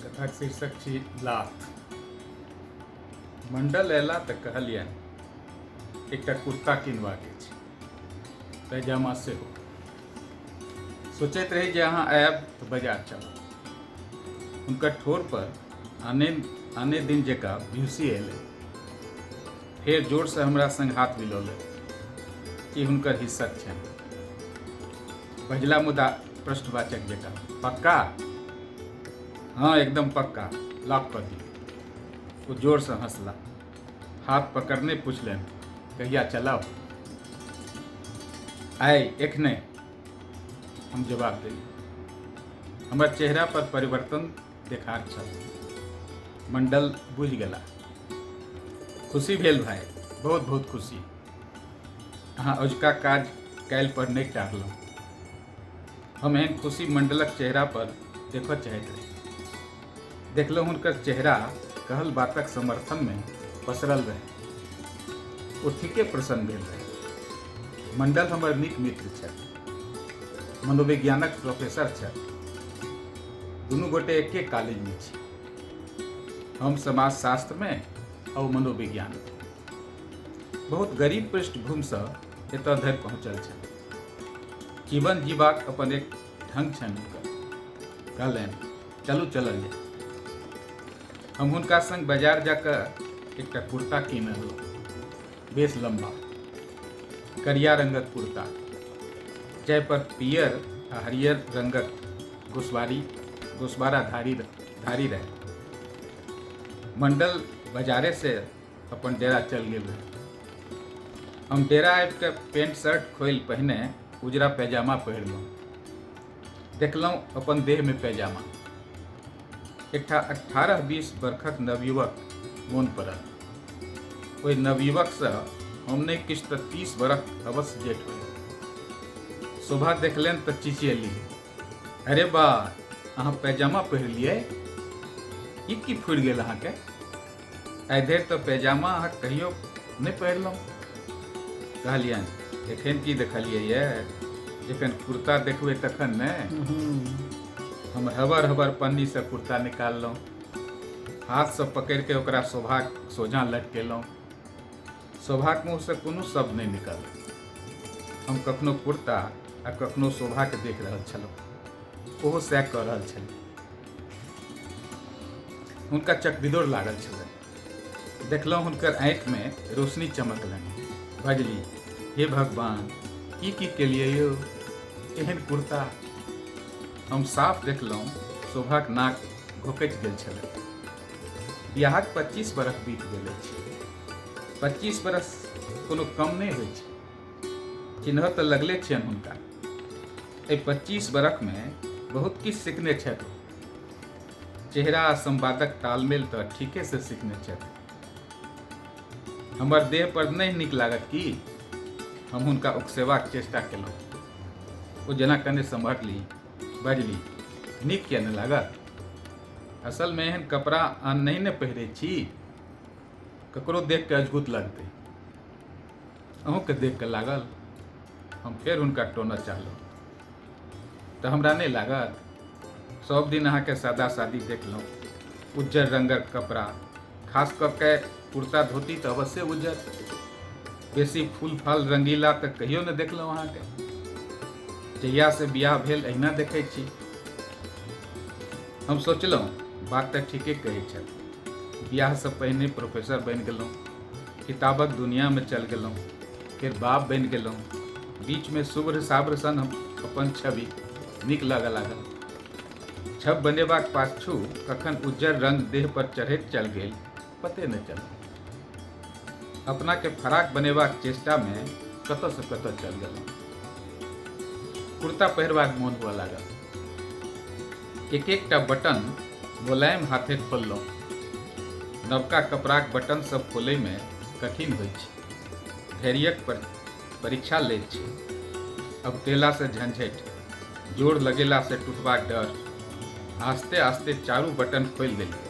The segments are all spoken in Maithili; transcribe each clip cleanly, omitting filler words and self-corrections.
कथाक शीर्षक छी लात। मंडल अयला तऽ कहलियनि एकटा कुर्ता किनबाक अछि, पैजामा सेहो। सोचैत रही जे अहाँ आयब तऽ बाजार चलब। हुनकर ठोर पर आने आने दिन जकाँ बिहुसी अयलै। फेर जोरसँ हमरा संग हाथ मिलौलनि। ई हुनकर हिस्सक छनि। बजला मुदा प्रश्नवाचक जकाँ, पक्का? हँ, एकदम पक्का, लॉक कऽ दियौ। ओ जोरसँ हँसला। हाथ पकड़ने पुछलनि, कहिया चलब? आइ, एखने, हम जवाब देलियै। हमर चेहरा पर परिवर्तन देखार छल। मंडल बुझि गेला। खुशी भेल भाय, बहुत बहुत खुशी। अहाँ अजुका काज काल्हि पर नहि टारलहुँ। हम एहन खुशी मंडलक चेहरा पर देखऽ चाहैत रही। देखलहुँ हुनकर चेहरा कहल बातक समर्थनमे पसरल रहै। ओ ठीके प्रसन्न भेल रहै। मंडल हमर नीक मित्र छथि, मनोविज्ञानक प्रोफेसर छथि। दुनू गोटे एके कॉलेजमे छी, हम समाजशास्त्रमे आ ओ मनोविज्ञानमे। बहुत गरीब पृष्ठभूमिसँ एतऽ धरि पहुँचल छथि। जीवन जीबाक अपन एक ढंग छनि हुनकर। कहलनि, चलू चलल जाय। हम हुनका संग बाजार जा कऽ एकटा कुर्ता कीन अनलहुँ, बेस लम्बा करिया रंगक कुर्ता, जाहि पर पियर आ हरियर रंगक गोसवारी गोसवारा धारी धारी रहै। मंडल बाजारे से अपन डेरा चल गेल रहै। हम डेरा आबि कऽ पेंट शर्ट खोलि पहिने उजरा पैजामा पहिरलहुँ। देखलहुँ अपन देहमे पैजामा। एकटा 18-20 बरखक नवयुवक मोन पड़ल। ओहि नवयुवकसँ हम नहि किछु तऽ 30 बरख अवश्य जेठ होय। शोभा देखलनि तऽ चिचियली, अरे बा, अहाँ पैजामा पहिरलियै? ई की फुरि गेल अहाँके? आइ धरि तऽ पैजामा अहाँ कहियो नहि पहिरलहुँ। कहलियनि, एखन की देखलियै ये, जखन कुर्ता देखबै तखन ने। हम हबर हबर पन्नीसँ कुर्ता निकाललहुँ, हाथसँ पकड़िके ओकरा शोभाक सोझाँ लटकेलहुँ। शोभाक मुँहसँ कोनो शब्द नहि निकलल। हम कखनो कुर्ता आ कखनो शोभाके देख रहल छलहुँ, ओहो सएह कऽ रहल छली। हुनका चकबिदोर लागल छलनि। देखलहुँ हुनकर आँखिमे रोशनी चमकलनि। बजली, हे भगवान, ई की केलियै यौ, एहन कुर्ता। हम साफ देखलहुँ शोभाक नाक घोकचि गेल छलै। बियाहक 25 बरख बीत गेल अछि। 25 बरस कोनो कम नहि होइ छै। चिन्ह तऽ लगले छियनि हुनका। एहि 25 बरखमे बहुत किछु सिखने छथि। चेहरा आ संवादक तालमेल तऽ ठीके से सिखने छथि। हमर देह पर नहि नीक लागत की? हम हुनका उकसेबाक चेष्टा केलहुँ। ओ जेना कने सम्हरली, बजली, नीक किया नहि लागत? असलमे एहन कपड़ा आन नहि ने पहिरै छी। ककरो देख कऽ अजगुत लगतै। अहूँके देख कऽ लागल? हम फेर हुनका टोनऽ चाहलहुँ। तऽ हमरा नहि लागत? सब दिन अहाँके सादा सादी देखलहुँ, उज्जर रंगक कपड़ा, खास कऽ के कुर्ता धोती तऽ अवश्ये उज्जर। बेसी फूल फाल रंगीला तऽ कहियो नहि देखलहुँ अहाँके। जहियासँ बियाह भेल अहिना देखै छी। हम सोचलहुँ, बात तऽ ठीके कहै छथि। बियाहसँ पहिने प्रोफेसर बनि गेलहुँ, किताबक दुनियामे चल गेलहुँ, फेर बाप बनि गेलहुँ। बीचमे शुभ्र साब्र सन अपन छवि नीक लगऽ लागल। छब बनेबाक पाछू कखन उज्जर रंग देह पर चढ़ैत चल गेल, पते नहि चलल। अपनाके फराक बनेबाक चेष्टामे कतऽसँ कतऽ चल गेलहुँ। कुर्ता पहिरबाक मोन हुअ लागल। एक एकटा बटन मोलायम हाथे खोललहुँ। नवका कपड़ाक बटन सब खोलैमे कठिन होइ छै। धैर्यक परीक्षा लैत छै। अबतेलासँ झंझटि, जोर लगेलासँ टूटबाक डर। आस्ते आस्ते चारू बटन खोलि देलियै।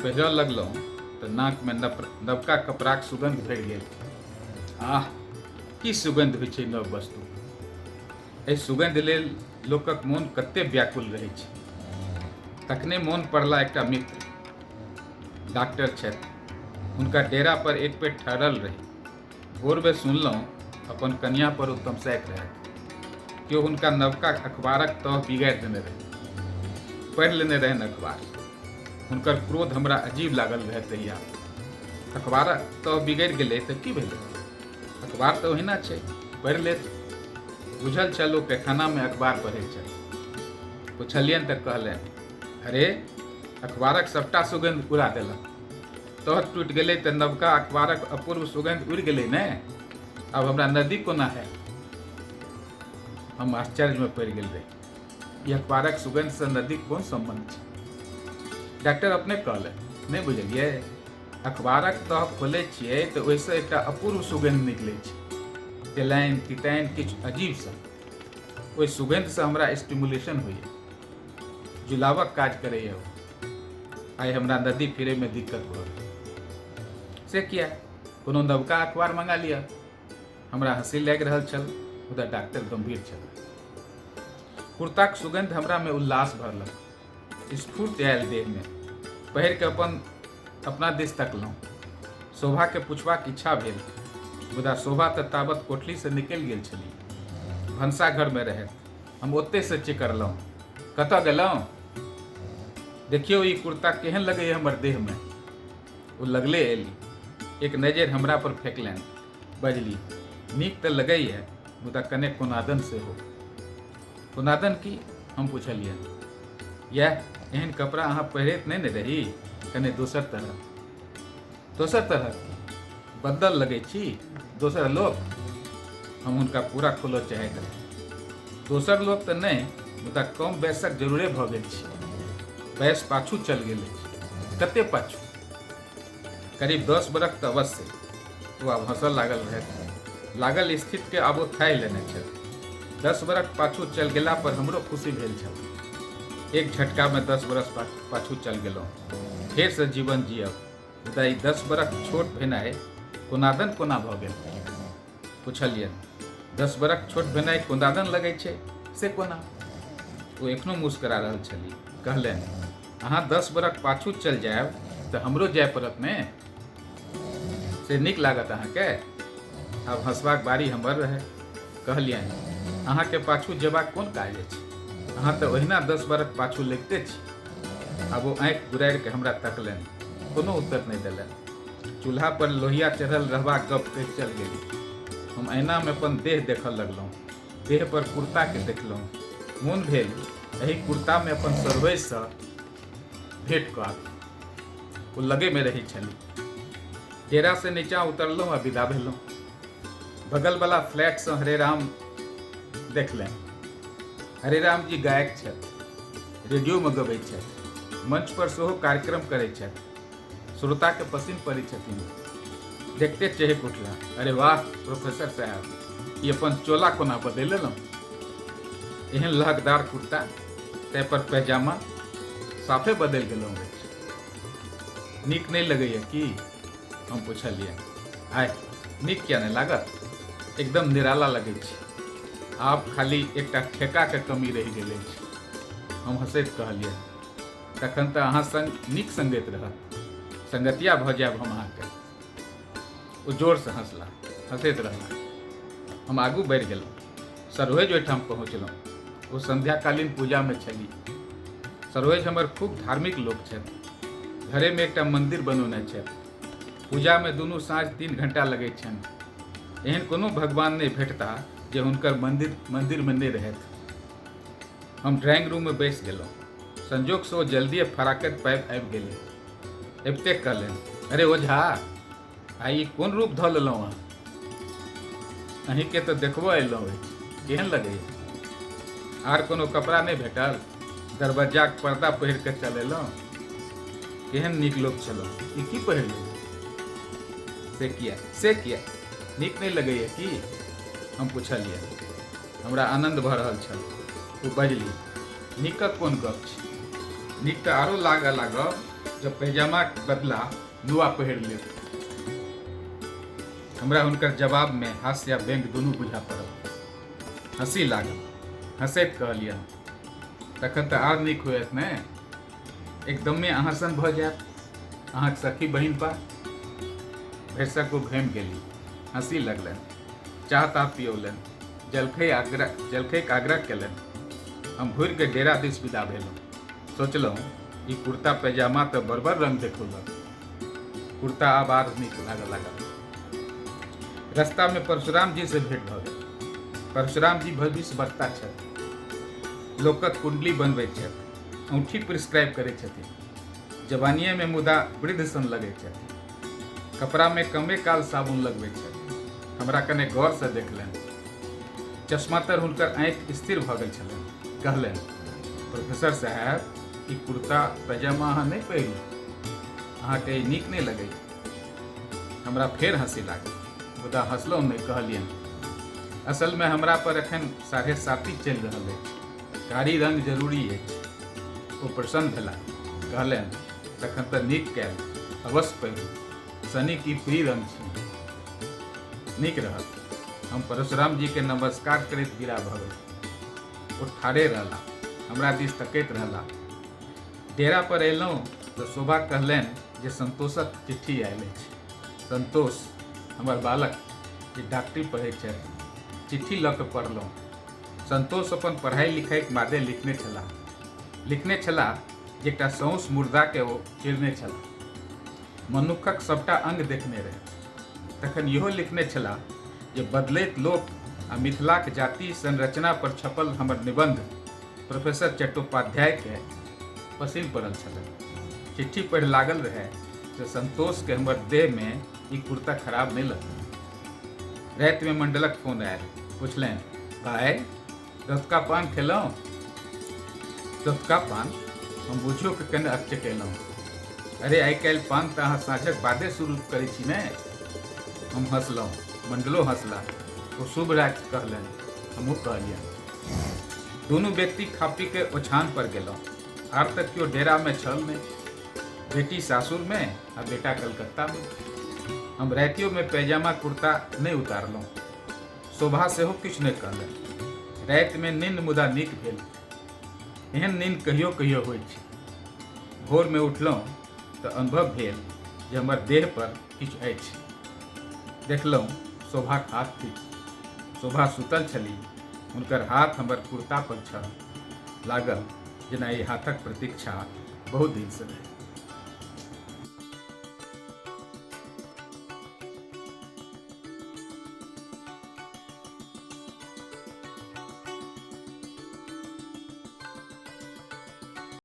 पहिरऽ लगलहुँ तऽ नाकमे नवका कपड़ाक सुगन्ध भरि गेल। आह, की सुगन्ध होइ छै नव वस्तु। एहि सुगन्ध लेल लोकक मोन कते व्याकुल रहै छै। तखने मोन पड़ला एकटा मित्र डॉक्टर छथि। हुनका डेरा पर एक बेर ठहरल रही। भोरमे सुनलहुँ अपन कनिया पर ओ तमसाइत रहथि। केओ हुनका नवका अखबारक तह बिगाड़ि देने रहै। पढ़ि लेने रहनि अखबार। हुनकर क्रोध हमरा अजीब लागल रहै तहिया। अखबारक तह बिगड़ि गेलै तऽ की भेलै? अखबार तऽ ओहिना छै, पढ़ि लेत। बुझल छल ओ पैखानामे अखबार पढ़ैत छल। पुछलियनि तऽ कहलनि, अरे अखबारक सभटा सुगन्ध उड़ा देलक। तह टूटि गेलै तऽ नवका अखबारक अपूर्व सुगन्ध उड़ि गेलै ने। आब हमरा नदी कोना हैत? हम आश्चर्यमे पड़ि गेल रही। ई अखबारक सुगन्धसँ नदीक कोन सम्बन्ध छै? डॉक्टर अपने कहलनि, नहि बुझलियै? अखबारक तह खोलै छियै तऽ ओहिसँ एकटा अपूर्व सुगन्ध निकलै छै। तेलाइन तिताइन किछु अजीब सन। ओहि सुगन्धसँ हमरा स्टिमुलेशन होइए, जुलाबक काज करैए ओ। आइ हमरा नदी फिरैमे दिक्कत भऽ गेल। से किया? कोनो नवका अखबार मंगा लिअ। हमरा हँसी लागि रहल छल, मुदा डॉक्टर गंभीर छल। कुर्ताक सुगन्ध हमरामे उल्लास भरलक, स्फूर्ति आयल देहमे। पहिर कऽ अपन अपना दिस तकलहुँ। शोभाके पुछबाक इच्छा भेल, मुदा शोभा तऽ ताबत कोठलीसँ निकलि गेल छली। भनसाघरमे रहथि। हम ओतहिसँ चिकरलहुँ, कतऽ गेलहुँ? देखियौ ई कुर्ता केहन लगैए हमर देहमे। ओ लगले एली, एक नजरि हमरा पर फेकलनि, बजली, नीक तऽ लगैए, मुदा कने कोनादन सेहो। कोनादन की? हम पुछलियनि। यैह, एहन कपड़ा अहाँ पहिरैत नहि ने रही, कने दोसर तरहक। दोसर तरहक की? बदलल लगै छी, दोसर लोक? हम हुनका पूरा खोलऽ चाहैत रही। दोसर लोक तऽ नहि, मुदा कम वयसक जरूरे भऽ गेल छी। वयस पाछू चल गेल अछि। कते पाछू? करीब 10 बरख तऽ अवश्य। ओ आब हँसऽ लागल रहथि। लागल स्थितिके आब ओ थाहि लेने छथि। 10 बरख पाछू चल गेला पर हमरो खुशी भेल छल। एक झटकामे 10 बरस पाछू चल गेलहुँ। फेरसँ जीवन जियब। मुदा ई 10 बरख छोट भेनाइ कोनादन कोना भऽ गेल? पुछलियनि। 10 बरख छोट भेनाइ कोनादन लगै छै, से कोना? ओ एखनो मुस्करा रहल छली। कहलनि, अहाँ 10 बरख पाछू चल जायब तऽ हमरो जाय पड़त ने? से नीक लागत अहाँके? आब हँसबाक बारी हमर रहै। कहलियनि, अहाँके पाछू जेबाक कोन काज अछि? अहाँ तऽ ओहिना 10 बरख पाछू लगिते छी। आब ओ आँखि गुरारि कऽ हमरा तकलनि। कोनो उत्तर नहि देलनि। चूल्हा पर लोहिया चढ़ल रहबाक गप कहि चल गेली। हम ऐनामे अपन देह देखऽ लगलहुँ। देह पर कुर्ताके देखलहुँ। मोन भेल एहि कुर्तामे अपन सरवैसँ भेंट कऽ आबी। ओ लगेमे रहै छली। डेरासँ नीचाँ उतरलहुँ आ विदा भेलहुँ। बगलवला फ्लैटसँ हरेराम देखलनि। हरेराम जी गायक छथि, रेडियोमे गबै छथि, मंच पर सेहो कार्यक्रम करै छथि। श्रोताके पसिन पड़ै छथिन। देखते चहकि उठला, अरे वाह प्रोफेसर साहब, ई अपन चोला कोना बदलि लेलहुँ? एहन लहकदार कुर्ता, ताहि पर पैजामा, साफे बदलि गेलहुँ अछि। नीक नहि लगैए की? हम पुछलियै। आय, नीक किया नहि लागत? एकदम निराला लगै छी। आब खाली एकटा ठेकाके कमी रहि गेल अछि। हम हँसैत कहलियै। तखन तऽ अहाँ संग नीक संगति रहत। संगतिया भऽ जायब हम अहाँके। ओ जोरसँ हँसला, हँसैत रहला। हम आगू बढ़ि गेलहुँ। सरोज ओहिठाम पहुँचलहुँ। ओ संध्याकालीन पूजामे छली। सरोज हमर खूब धार्मिक लोक छथि। घरेमे एकटा मन्दिर बनौने छथि। पूजामे दुनू साँझ 3 घंटा लगैत छनि। एहन कोनो भगवान नहि भेटता जे हुनकर मन्दिरमे नहि रहथि। हम ड्राइंग रूममे बैसि गेलहुँ। संजोगसँ ओ जल्दिए फराकत पाबि आबि गेली। अबिते कहलनि, अरे ओझा, आइ ई कोन रूप धऽ लेलहुँ अहाँ? अहीँके तऽ देखबो अयलहुँ अछि, केहन लगैए? आर कोनो कपड़ा नहि भेटल? दरबज्जाक पर्दा पहिर कऽ चल अयलहुँ? केहन नीक लोक छलहुँ, ई की पहिर लेलहुँ? से किया, से किया, नीक नहि लगैए की? हम पुछलियै। हमरा आनन्द भऽ रहल छल। ओ बजली, नीकक कोन गप छै? नीक तऽ आरो लागऽ लागब जब पैजामाक बदला नुआ पहिर लेब। हमरा हुनकर जवाबमे हास्य आ व्यंग्य दुनू बुझा पड़ल। हँसी लागल। हँसैत कहलियनि, तखन तऽ आर नीक होयत ने? एकदमे अहाँ सन भऽ जायब, अहाँक सखी बहिनपा। भरिसक ओ घमि गेली, हँसी लगलनि, चाह ताह पियौलनि, जलखैके आग्रह केलनि। हम घुरि कऽ डेरा दिस विदा भेलहुँ। सोचलहुँ, ई कुर्ता पैजामा तऽ बड़बड़ रंग देखौलक। कुर्ता आब आर नीक लागऽ लागल। रस्तामे परशुराम जी से भेंट भऽ गेल। परशुराम जी भविष्य वक्ता छथि, लोकक कुंडली बनबैत छथि, औंठी प्रिस्क्राइब करैत छथिन। जवानिएमे मुदा वृद्ध सन लगैत छथि। कपड़ामे कमे काल साबुन लगबैत छथि। हमरा कने गौरसँ देखलनि। चश्मा तर हुनकर आँखि स्थिर भऽ गेल छलनि। कहलनि, प्रोफेसर साहेब, ई कुर्ता पैजामा अहाँ नहि पहिरू, अहाँके ई नीक नहि लगैत। हमरा फेर हँसी लागल, मुदा हँसलहुँ नहि। कहलियनि, असलमे हमरा पर एखन 7.5 चलि रहल अछि, कारी रंग जरूरी अछि। ओ प्रसन्न भेला। कहलनि, तखन तऽ नीक कयल, अवश्य पहिरू, शनिक ई प्रिय रंग छी, नीक रहत। हम परशुराम जी के नमस्कार करैत विदा भऽ गेल। ओ ठाढ़े रहला, हमरा दिस तकैत रहला। डेरा पर अयलहुँ तऽ शोभा कहलनि जे संतोषक चिट्ठी आयल अछि। संतोष हमर बालक जे डॉक्टरी पढ़ैत छथि। चिट्ठी लऽ कऽ पढ़लहुँ। संतोष अपन पढ़ाइ लिखाइक मादे लिखने छलाह। लिखने छलाह जे एकटा सौंस मुर्दाके ओ चिरने छलाह, मनुक्खक सभटा अंग देखने रहथि। तखन इहो लिखने छलाह जे बदलैत लोक आ मिथिलाक जाति संरचना पर छपल हमर निबंध प्रोफेसर चट्टोपाध्यायके पसिन पड़ल छलनि। चिट्ठी पढ़ि लागल रहए जे संतोषके हमर देहमे ई कुर्ता खराब नहि लगतनि। रातिमे मंडलक फोन आयल। पुछलनि, भाय, रतुका पान खेलहुँ? रतुका पान? हम बुझियो के कने अकचकेलहुँ। अरे, आइ काल्हि पान तऽ अहाँ साँझक बादे शुरू करै छी ने? हम हँसलहुँ, मंडलो हँसला। ओ शुभ राति कहलनि, हमहूँ कहलियनि। दुनू व्यक्ति खा पी के ओछान पर गेलहुँ। आर तऽ केओ डेरामे छल नहि, बेटी सासुरमे आ बेटा कलकत्तामे। हम रातियोमे पैजामा कुर्ता नहि उतारलहुँ। शोभा सेहो किछु नहि कहलनि। रातिमे निन्न मुदा नीक भेल। एहन निन्न कहियो कहियो होइत छै। भोरमे उठलहुँ तऽ अनुभव भेल जे हमर देह पर किछु अछि। देखलहुँ, शोभाक हाथ थिक। शोभा सुतल छली। हुनकर हाथ हमर कुर्ता पर छल। लागल जेना एहि हाथक प्रतीक्षा बहुत दिनसँ रहै।